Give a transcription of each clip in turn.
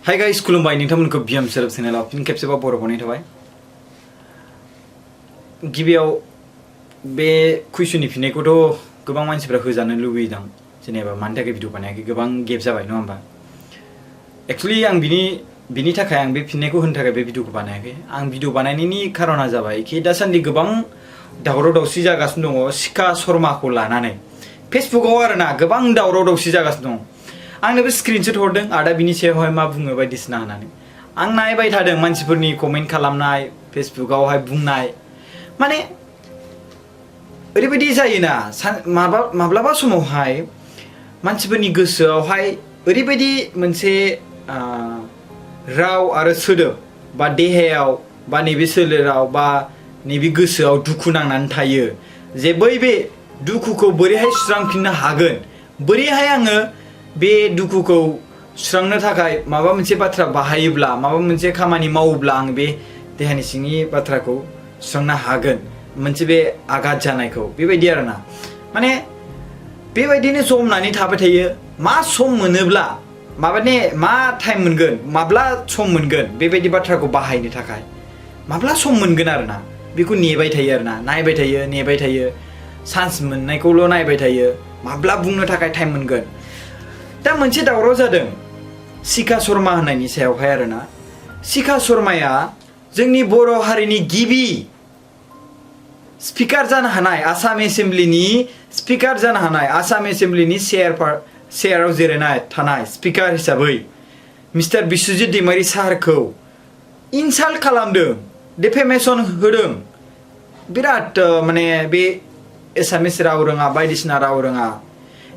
Hi guys खुलुमबाय नोंथांमोनखौ BM celeb चेनेलाव फिन खेबसेबाव बरायनाय थाबाय। गिबियाव बे कुइसननि फिननायखौथ' गोबां मानसिफ्रा होजानो लुबैदों जेनेबा मानि थाखाय भिडिअ बानायाखै गोबां गेप जाबाय नङा होमबा। एक्चुअली आं बिनि थाखाय आं बे फिननायखौ होनो थाखाय बे भिडिअखौ बानायाखै। आं भिडिअ बानायनायनि खारना जाबाय कि दासान्दि गोबां दावराव दावसि जागासिनो दङ शिखा शर्माखौ लानानै फेसबुकआव आरोना गोबां दावराव दावसि जागासिनो दं। आंनोबो स्क्रिनशट हरदों आदा बिनि सायावहाय मा बुङो बायदिसिना होननानै आं नायबाय थादों मानसिफोरनि कमेन्ट खालामनाय फेसबुकआवहाय बुंनाय माने ओरैबायदि जायोना माब्लाबा समावहाय मानसिफोरनि गोसोआवहाय ओरैबायदि मोनसे राव आरो सोदोब बा देहायाव बा नैबे सोलेराव बा नैबे गोसोआव दुखु नांनानै थायो जे बे दुखुखौ बोरैहाय सुस्रांफिननो हागोन, बोरैहाय आङो बे दुखुखौ सुस्रांनो थाखाय माबा मोनसे बाथ्रा बाहायोब्ला माबा मोनसे खामानि मावोब्ला आं बे देहानि सिंनि बाथ्राखौ सुस्रांनो हागोन, मोनसे बे आघात जानायखौ बेबायदि आरोना माने बेबायदिनो जमनानै थाबाय थायो। मा सम मोनोब्ला मा टाइम मोनगोन, माब्ला सम मोनगोन बेबायदि बाथ्राखौ बाहायनो थाखाय माब्ला सम मोनगोन आरोना बेखौ नेबाय थायो आरोना, नायबाय थायो, नेबाय थायो, चान्स मोननायखौल' नायबाय थायो, माब्ला बुंनो थाखाय टाइम मोनगोन। दा मोनसे दावराव जादों शिखा शर्मा होननायनि सायावहाय आरोना। शिखा शर्माया जोंनि बर' हारिनि गिबि स्पिकार जानो हानाय, आसाम एसेम्ब्लिनि स्पिकार जानो हानाय, आसाम एसेम्ब्लिनि चेयाराव जिरायनाय थानाय स्पिकार हिसाबै मिस्टार बिस्वजित दैमारि सारखौ इनसाल्ट खालामदों, डिफेमेसन होदों। बिराद माने बे एसामिस राव रोङा, बायदिसिना राव रोङा।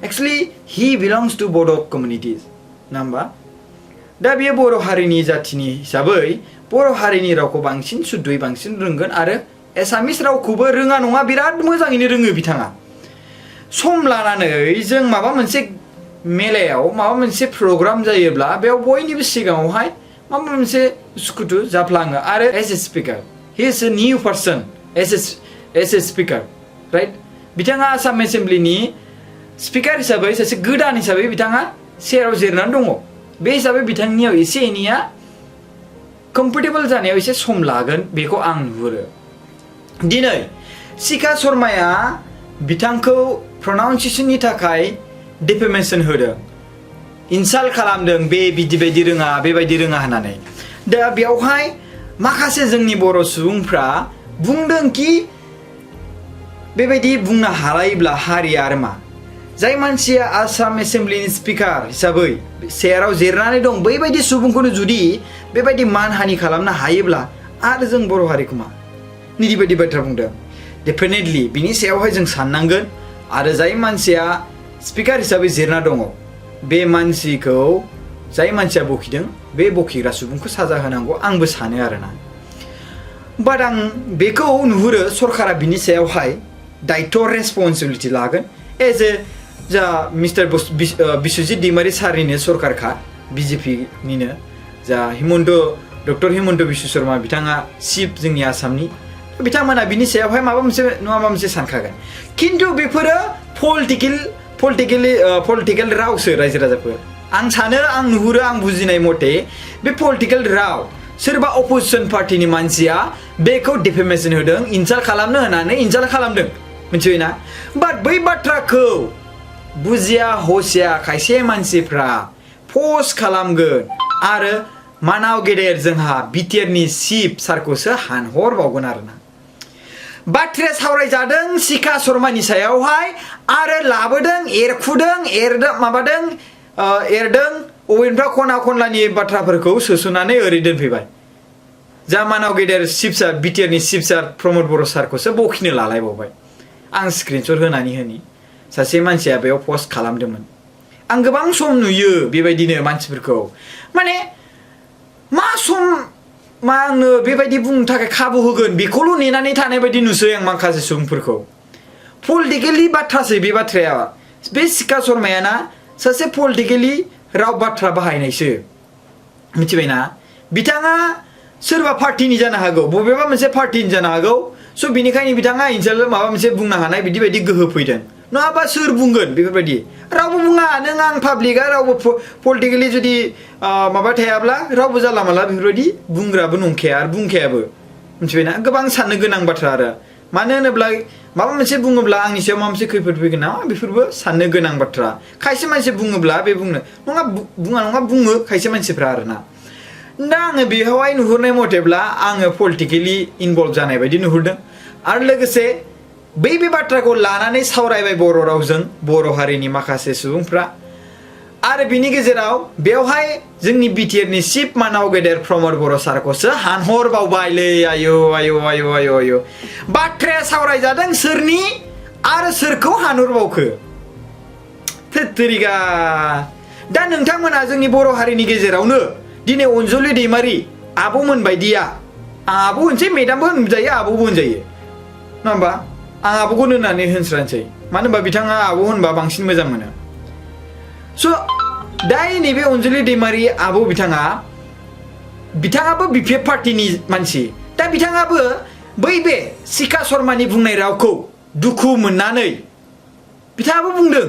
एक्चुअली ही बिलंस टू बड' कमिउनिटिज नङा होमबा। दा बेयो बर' हारिनि जाथिनि हिसाबै बर' हारिनि रावखौ बांसिन सुद्धयै बांसिन रोंगोन आरो एसामिस रावखौबो रोङा नङा बिराद मोजाङैनो रोङो बिथाङा। सम लानानै जों माबा मोनसे मेलायाव माबा मोनसे प्रग्राम जायोब्ला बेयाव बयनिबो सिगाङावहाय माबा मोनसे उसुखुथु जाफ्लाङो आरो age a speaker he is a new person as a speaker right. बिथाङा आसाम एसेम्ब्लिनि स्पिकार हिसाबै सासे गोदान हिसाबै बिथाङा चेयाराव जिरायनानै दङ। बे हिसाबै बिथांनियाव एसे एनैया कम्फर्टेबल जानायाव एसे सम लागोन बेखौ आं नुहुरो। दिनै शिखा शर्माया बिथांखौ प्रनाउन्सिएसननि थाखाय डिफेमेसन होदों, इनसाल्ट खालामदों, बिदि बायदि रोङा बेबायदि रोङा होननानै। दा बेवहाय माखासे जोंनि बर' सुबुंफ्रा बुंदों कि बेबायदि बुंनो हालायोब्ला हारिया आरो मा, जाय मानसिया आसाम एसेम्ब्लिनि स्पिकार हिसाबै चेयाराव जिरायनानै दं बैबायदि सुबुंखौनो जुदि बेबायदि मानहानि खालामनो हायोब्ला आरो जों बर' हारिखौ मा निदि बायदि बाथ्रा बुंदों। डेफिनेटलि बिनि सायावहाय जों साननांगोन आरो जाय मानसिया स्पिकार हिसाबै जिरायना दङ बे मानसिखौ जाय मानसिया बखिदों बे बखिग्रा सुबुंखौ साजा होनांगौ आंबो सानो आरोना। बाट आं बेखौ नुहुरो सरकारा बिनि सायावहाय दायित्व रेसपन्सिबिलिटि लागोन एज ए जा मिस्टार बिस्वजित दैमारि सारनिनो सरकारखा, बिजेपिनिनो जा डक्टर हिमन्त बिश्व शर्मा बिथाङा चिफ जोंनि आसामनि, बिथांमोना बिनि सायावहाय माबा मोनसे नङा माबा मोनसे सानखागोन। खिन्थु बेफोरो पलिटिकेल रावसो रायजो राजाफोर। आं सानो, आं नुहुरो, आं बुजिनाय मथे बे पलिटिकेल राव सोरबा अपोजिसन पार्टिनि मानसिया बेखौ डिफेमेसन होदों, इनसाल्ट खालामनो होननानै इनसाल्ट खालामदों मिथिबायना। बाट बै बाथ्राखौ बुजिया हसिया खायसे मानसिफ्रा पस्ट खालामगोन आरो मानाव गेदेर जोंहा बिटिआरनि चिफ सारखौसो हानहरबावगोन आरोना। बाथ्राया सावरायजादों शिखा शर्मानि सायावहाय आरो लाबोदों, एरखुदों, एरदों अबेनिफ्राय खना खनलानि बाथ्राफोरखौ सोस'नानै ओरै दोनफैबाय। जा मानाव गेदेर चिफ सार बिटिआरनि चिफ सार प्रमद बर' सारखौसो बखिनो लालायबावबाय। आं स्क्रिनशट होनानै होनि, सासे मानसिया बेयाव पस्ट खालामदोंमोन। आं गोबां सम नुयो बेबायदिनो मानसिफोरखौ माने मा सम मा आंनो बेबायदि बुंनो थाखाय खाबु होगोन बेखौल' नेनानै थानाय बायदि नुसै आं माखासे सुबुंफोरखौ। पलिटिकेलि बाथ्रासै बे बाथ्राया। बे शिखा शर्मायाना सासे पलिटिकेलि राव बाथ्रा बाहायनायसो मिथिबायना। बिथाङा सोरबा पार्टिनि जानो हागौ, बबेबा मोनसे पार्टिनि जानो हागौ। स' बिनिखायनो बिथाङा इनसाल्ट माबा मोनसे बुंनो हानाय बिदि बायदि गोहो फैदों। नङाबा सोर बुंगोन बेफोरबायदि रावबो बुङा नों आं पाब्लिकआ रावबो पलिटिकेलि जुदि माबा थायाब्ला रावबो जाला माला बेफोरबायदि बुंग्राबो नंखाया आरो बुंखायाबो मिथिबायना गोबां साननो गोनां बाथ्रा आरो मानो होनोब्ला माबा मोनसे बुङोब्ला आंनि सायाव माबा मोनसे खैफोद फैगोन नामा बेफोरबो साननो गोनां बाथ्रा खायसे मानसि बुङोब्ला बे बुंनो नङा बुङो खायसे मानसिफ्रा आरोना दा आङो बेयावहाय नुहुरनाय मथेब्ला आङो पलिटिकेलि इनभल्भ जानाय बायदि नुहुरदों आरो लोगोसे बे बाथ्राखौ लानानै सावरायबाय बर' रावजों बर' हारिनि माखासे सुबुंफ्रा आरो बिनि गेजेराव बेवहाय जोंनि बिटिआरनि चिफ मानाव गेदेर प्रमद बर' सारखौसो हानहरबावबायलै आयौ बाथ्राया सावरायजादों सोरनि आरो सोरखौ हानहरबावखो थोरिगा दा नोंथांमोना जोंनि बर' हारिनि गेजेरावनो दिनै अनजलि दैमारि आब'मोन बायदिया आब' होनसै मेदामबो होनजायो आब'बो होनजायो नङा होमबा आं आब'खौनो होननानै होनस्रानोसै मानो होनबा बिथाङा आब' होनबा बांसिन मोजां मोनो स' दा नैबे अनजलि दैमारि आब' बिथाङाबो बिपिएफ पार्टिनि मानसि दा बिथाङाबो बै बे शिखा शर्मानि बुंनाय रावखौ दुखु मोननानै बिथाङाबो बुंदों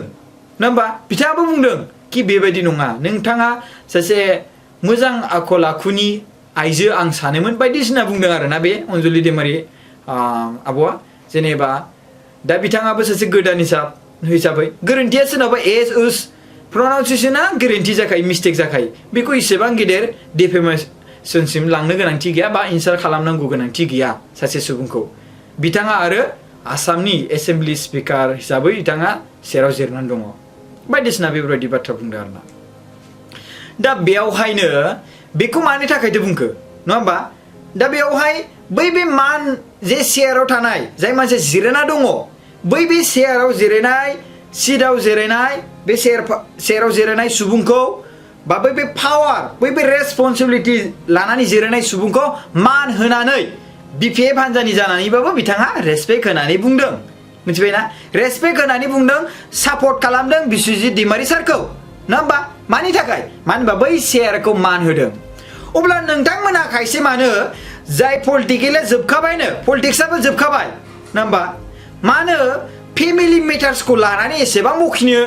नङा होमबा बिथाङाबो बुंदों कि बेबायदि नङा नोंथाङा सासे मोजां आखल आखुनि आइजो आं सानोमोन बायदिसिना बुंदों आरोना बे अनजलि दैमारि आब'आ जेनेबा दा बिथाङाबो सासे गोदान हिसाबै गोरोन्थिया सोरनावबा एस प्रनाउन्सिएसना गोरोन्थि जाखायो मिस्टेक जाखायो बेखौ इसेबां गेदेर डिफेमेसनसिम लांनो गोनांथि गैया बा इनसाल्ट खालामनांगौ गोनांथि गैया सासे सुबुंखौ बिथाङा आरो आसामनि एसेम्बलि स्पिकार हिसाबै बिथाङा सेराव जिरनानै दङ बायदिसिना बेफोरबायदि बाथ्रा बुंदों आरोना दा बेयावहायनो बेखौ मानि थाखायथो बुंखो नङा होमबा दा बेयावहाय बै बे मान जे चेयाराव थानाय जाय मानसि जिरायना दङ बै बे चेयाराव जिरायनाय सिटआव जिरायनाय बे चेयाराव जिरायनाय सुबुंखौ बा बै बे पावार बै बे रेसपन्सिबिलिटि लानानै जिरायनाय सुबुंखौ मान होनानै बिपिएफ हान्जानि जानानैबाबो बिथाङा रेसपेक्ट होनानै बुंदों मिथिबायना रेसपेक्ट होनानै बुंदों सापर्ट खालामदों बिस्वजित दैमारि सारखौ नङा होमबा मानि थाखाय मानो होनबा बै चेयारखौ मान होदों अब्ला नोंथांमोना खायसे मानो जाय पलिटिकेला जोबखाबायनो पलिटिक्सआबो जोबखाबाय नङा होमबा मानो फेमिलि मेटार्सखौ लानानै एसेबां बखिनो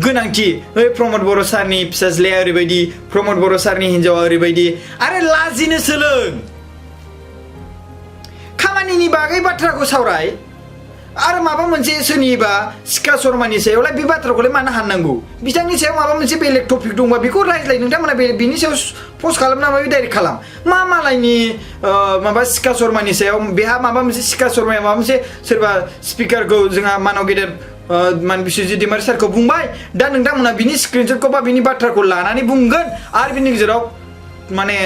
गोनांथि प्रमद बर' सारनि फिसाज्लाया ओरैबायदि प्रमद बर' सारनि हिन्जावा ओरैबायदि आरो लाजिनो सोलों खामानिनि बागै बाथ्राखौ सावराय आरो माबा मोनसे सोरनिबा शिखा शर्मानि सायावलाय बे बाथ्राखौलाय मानो हाननांगौ बिथांनि सायाव माबा मोनसे बेलेग टपिक दंबा बेखौ रायज्लाय नोंथांमोना बिनि सायाव पस्ट खालामना माबा डाइरेक्ट खालाम मा मालायनि माबा शिखा शर्मानि सायाव बेहा माबा मोनसे शिखा शर्माया माबा मोनसे सोरबा स्पिकारखौ जोंहा मानाव गेदेर बिस्वजित दैमारि सारखौ बुंबाय दा नोंथांमोना बिनि स्क्रिनशटखौ बा बिनि बाथ्राखौ लानानै बुंगोन आरो बिनि गेजेराव माने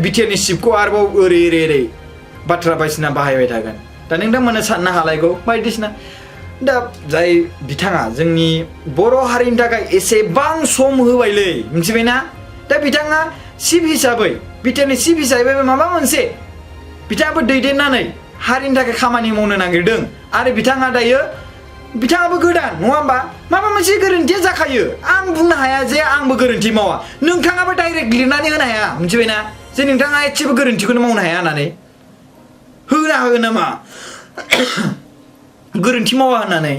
बिटिआरनि चिफखौ आरोबाव ओरै बाथ्रा बायदिसिना बाहायबाय थागोन दा नोंथांमोना साननो हालायगौ बायदिसिना दा जाय बिथाङा जोंनि बर' हारिनि थाखाय एसेबां सम होबायलै मिथिबायना दा बिथाङा चिफ हिसाबै बिटिआरनि चिफ हिसाबै माबा मोनसे बिथाङाबो दैदेननानै हारिनि थाखाय खामानि मावनो नागिरदों आरो बिथाङा दायो बिथाङाबो गोदान नङा होमबा माबा मोनसे गोरोन्थिया जाखायो आं बुंनो हाया जे आंबो गोरोन्थि मावा नोंथाङाबो डाइरेक्ट लिरनानै होनो हाया मिथिबायना जे नोंथाङा एसेबो गोरोन्थिखौनो मावनो हाया होननानै होना होगोन नामा गोरोन्थि मावा होननानै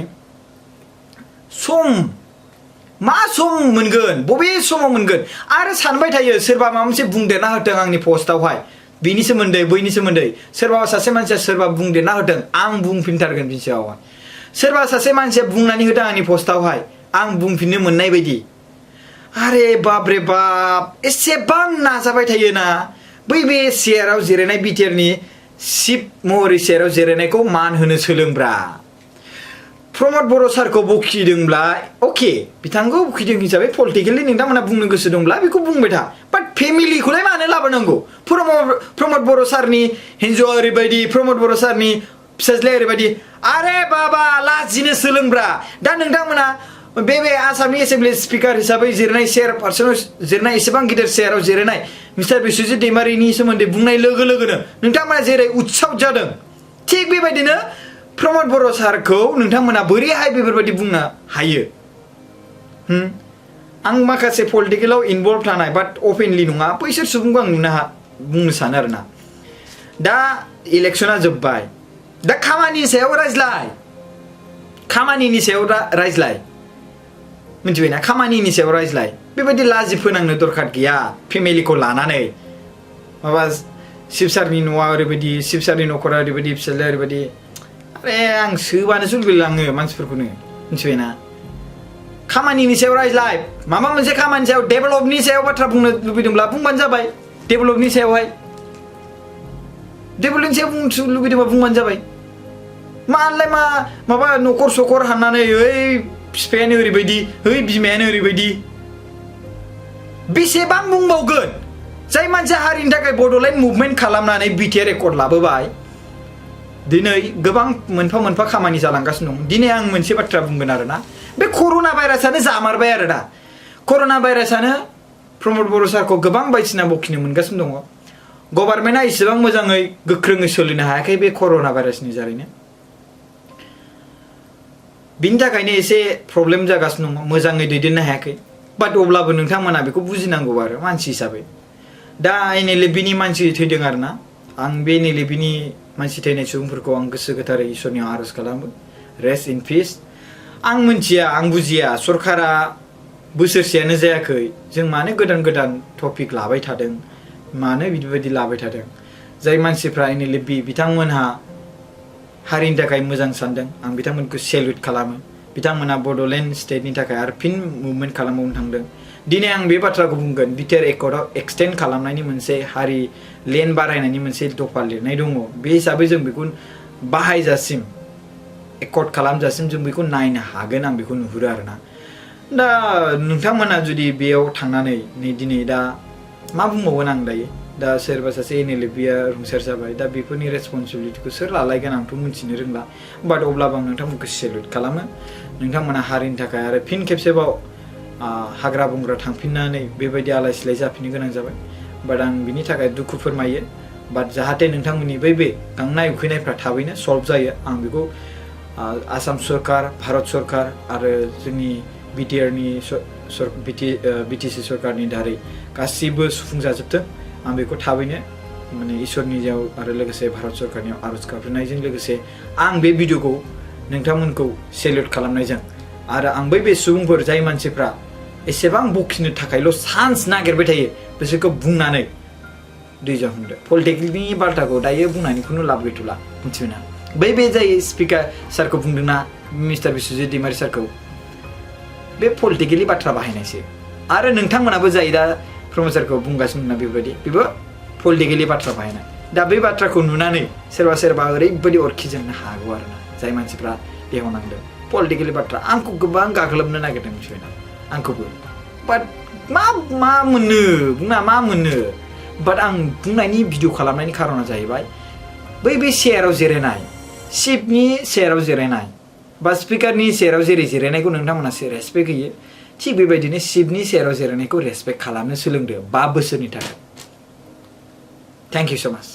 मा सम मोनगोन बबे समाव मोनगोन आरो सानबाय थायो सोरबा माबा मोनसे बुंदेरना होदों आंनि पस्टआवहाय बेनि सोमोन्दै बैनि सोमोन्दै सोरबा सासे मानसिया सोरबा बुंदेरना होदों आं बुंफिनथारगोन बिनि सायावहाय सोरबा सासे मानसिया बुंनानै होदों आंनि पस्टआवहाय आं बुंफिननो मोननाय बायदि आरे बाप रे बाप एसेबां नाजाबाय थायोना बै बे चेयाराव जिरायनाय बिटिआरनि चिफ महरै चेयाराव जिरायनायखौ मान होनो सोलोंब्रा प्रमद बर' सारखौ बखिदोंब्ला अके बिथांखौ बखिदों हिसाबै पलिटिकेलि नोंथांमोना बुंनो गोसो दंब्ला बेखौ बुंबाय था बाट फेमिलिखौलाय मानो लाबोनांगौ प्रमद बर' सारनि हिन्जावा ओरैबायदि प्रमद बर' सारनि फिसाज्लाया ओरैबायदि आरे बाबा लाजिनो सोलोंब्रा दा नोंथांमोना बे आसामनि एसेम्बलि स्पिकार हिसाबै जिरायनाय चेयार पार्सनाव जिरायनाय एसेबां गिदिर चेयाराव जिरायनाय मिस्टार बिस्वजित दैमारिनि सोमोन्दै बुंनाय लोगो लोगोनो नोंथांमोना जेरै उत्साव जादों थिग बेबायदिनो प्रमद बर' सारखौ नोंथांमोना बोरैहाय बेफोरबायदि बुंनो हायो आं माखासे पलिटिकेलाव इनभल्भ थानाय बाट अपेनलि नङा बैसोर सुबुंखौ आं बुंनो सानो आरोना दा इलेक्सना जोब्बाय दा खामानि सायाव रायज्लाय खामानिनि सायाव रायज्लाय मिथिबायना खामानिनि सायाव रायज्लाय बेबायदि लाजि फोनांनो दरखार गैया फेमिलिखौ लानानै माबा शिबसारनि न'आ ओरैबायदि शिबसारनि न'खरा ओरैबायदि फिसाज्लाया ओरैबायदि आरे आं सोबानोसो लुबैलाङो मानसिफोरखौनो मिथिबायना खामानिनि सायाव रायज्लाय माबा मोनसे खामानि सायाव डेभेलपनि सायाव बाथ्रा बुंनो लुबैदोंब्ला बुंबानो जाबाय डेभेलपनि सायावहाय डेभेलपनि सायाव बुंनो लुबैदोंबा बुंबानो जाबाय मालाय माबा न'खर सखर हाननानै ओइ बिफायानो ओरैबायदि ओइ बिमायानो ओरैबायदि बेसेबां बुंबावगोन जाय मानसिया हारिनि थाखाय बड'लेण्ड मुभमेन्ट खालामनानै बिटिआर रेकर्ड लाबोबाय दिनै गोबां मोनफा मोनफा खामानि जालांगासिनो दं दिनै आं मोनसे बाथ्रा बुंगोन आरोना बे कर'ना भाइरासआनो जामारबाय आरो दा कर'ना भाइरासआनो प्रमद बर' सारखौ गोबां बायदिसिना बखिनो मोनगासिनो दङ गभर्नमेन्टआ इसेबां मोजाङै गोख्रोङै सोलिनो हायाखै बे कर'ना भाइरासनि जारैनो बिनि थाखायनो एसे प्रब्लेम जागासिनो दङ मोजाङै दैदेननो हायाखै बाट अब्लाबो नोंथांमोना बेखौ बुजिनांगौ आरो मानसि हिसाबै दा एनएलएफबिनि मानसि थैदों आरोना आं बे एनएलएफबिनि मानसि थैनाय सुबुंफोरखौ आं गोसो गोथारै इसोरनियाव आरज खालामो रेस्ट इन पिस आं मिथिया आं बुजिया सरकारा बोसोरसेयानो जायाखै जों मानो गोदान गोदान टपिक लाबाय थादों मानो बिबायदि लाबाय थादों जाय मानसिफ्रा एनएलएफबि बिथांमोनहा हारिनि थाखाय मोजां सानदों आं बिथांमोनखौ सेल्युट खालामो बिथांमोना बड'लेण्ड स्टेटनि थाखाय आरो फिन मुभमेन्ट खालामबावनो थांदों दिनै आं बे बाथ्राखौ बुंगोन बिटिआर एकर्डआव एक्सटेन्ड खालामनायनि मोनसे हारि लेन्ड बारायनायनि मोनसे दफा लिरनाय दङ बे हिसाबै जों बेखौ बाहायजासिम एकर्ड खालामजासिम जों बेखौ नायनो हागोन आं बेखौ नुहुरो आरोना दा नोंथांमोना जुदि बेयाव थांनानै नै दिनै दा मा बुंबावगोन आं दायो दा सोरबा सासे एनएलएफबिया रुंसार जाबाय दा बेफोरनि रेसपन्सिबिलिटिखौ सोर लालायगोन आंथ' मिथिनो रोंला बाट अब्लाबो आं नोंथांमोनखौ सेल्युट खालामो नोंथांमोना हारिनि थाखाय आरो फिन खेबसेबाव हाग्रा बंग्रा थांफिननानै बेबायदि आलाय सिलाय जाफिननो गोनां जाबाय बाट आं बिनि थाखाय दुखु फोरमायो बाट जाहाथे नोंथांमोननि बे गांनाय उखैनायफ्रा थाबैनो सल्भ जायो आं बेखौ आसाम सरकार भारत सरकार आरो जोंनि बिटिआरनि बिटिसि सरकारनि दारै गासिबो सुफुंजाजोबथों आं बेखौ थाबैनो माने इसोरनियाव आरो लोगोसे भारत सरकारनियाव आरज गाबज्रिनायजों लोगोसे आं बे भिडिअखौ नोंथांमोनखौ सेल्युट खालामनायजों आरो आं बे सुबुंफोर जाय मानसिफ्रा एसेबां बखिनो थाखायल' चान्स नागिरबाय थायो बिसोरखौ बुंनानै दै जाहोदो पलिटिकेलनि बाथ्राखौ दायो बुंनानै खुनु लाब गैथ'ला मिथिबायना बे जाय स्पिकार सारखौ बुंदोंना मिस्टार बिस्वजित दैमारि सारखौ बे पलिटिकेलि बाथ्रा बाहायनायसो आरो नोंथांमोनाबो जाय दा प्रमद सारखौ बुंगासिनो दंना बेबो पलिटिकेलि बाथ्रा बाहायनाय दा बे बाथ्राखौ नुनानै सोरबा ओरैबायदि अरखि जोंनो हागौ आरोना जाय मानसिफ्रा देहाव नांदों पलिटिकेलि बाथ्रा आंखौ गोबां गाग्लोबनो नागिरदों मिथिबायना आंखौबो बाट मा मोनो बुंना मा मोनो बाट आं बुंनायनि भिडिअ खालामनायनि खारना जाहैबाय बे चेयाराव जिरायनाय चिफनि चेयाराव जिरायनाय बा स्पिकारनि चेयाराव जेरै जिरायनायखौ नोंथांमोना रेसपेक्ट होयो थिग बेबायदिनो चिफनि चेयाराव जिरायनायखौ रेसपेक्ट खालामनो सोलोंदो 5 बोसोरनि थाखाय थेंक इउ सो माच